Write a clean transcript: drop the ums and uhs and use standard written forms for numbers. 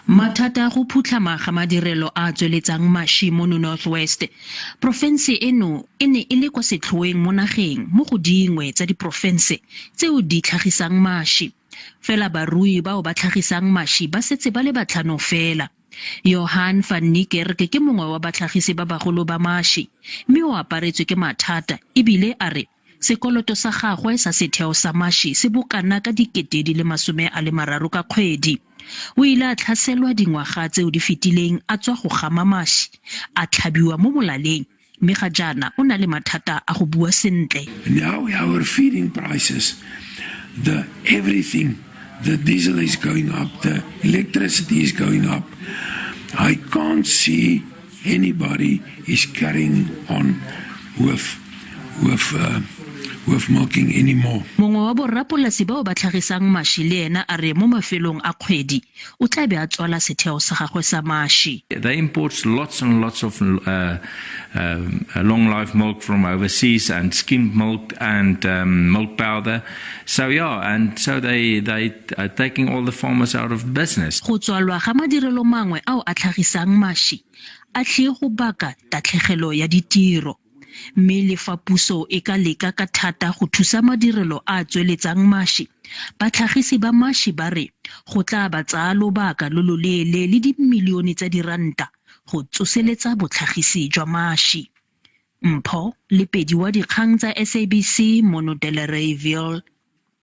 Mathata a go phutlhama ga madirelo a a tsweletsang mashi mono North West. Porofense eno e ne e le kwa setlhoeng mo nageng mo go dingwe tsa diporofense tseo di tlhagisang mashi. Fela barui bao ba tlhagisang mashi ba setse ba le batlhano fela. Johan van Niekerk ke mongwe wa batlhagisi ba bagolo ba mashi mme o aparetswe ke mathata ebile a re Sekoloto sa gagwe sa setheo sa mashi se bokana ka 30,000 ka kgwedi. O ile a tlhaselwa dingwaga tseo di fetileng a tswa go gama mashi, a tlhabiwa mo molaleng mme ga jaana o na le mathata a go bua sentle. Now our feeding prices, the everything, the diesel is going up, the electricity is going up. I can't see anybody is carrying on with milking anymore. Mongwe wa borrapolasi bao ba tlhagisang mashi le ena a re mo mafelong a kgwedi o tla be a tswala setheo sa gagwe sa mashi. They import lots and lots of long life milk from overseas and skimmed milk and milk powder. So yeah, and so they are taking all the farmers out of business. Go tswalwa ga madirelo mangwe ao a tlhagisang mashi a tlile go baka tatlhegelo ya ditiro. Mme le fa puso e ka leka ka thata go thusa madirelo a a tsweletsang mashi, batlhagisi ba mashi ba re go tla ba tsaya lobaka lo loleele le dimilione tsa diranta go tsoseletsa botlhagisi jwa mashi. Mpho Lepedi wa dikgang tsa SABC mono Delareyville.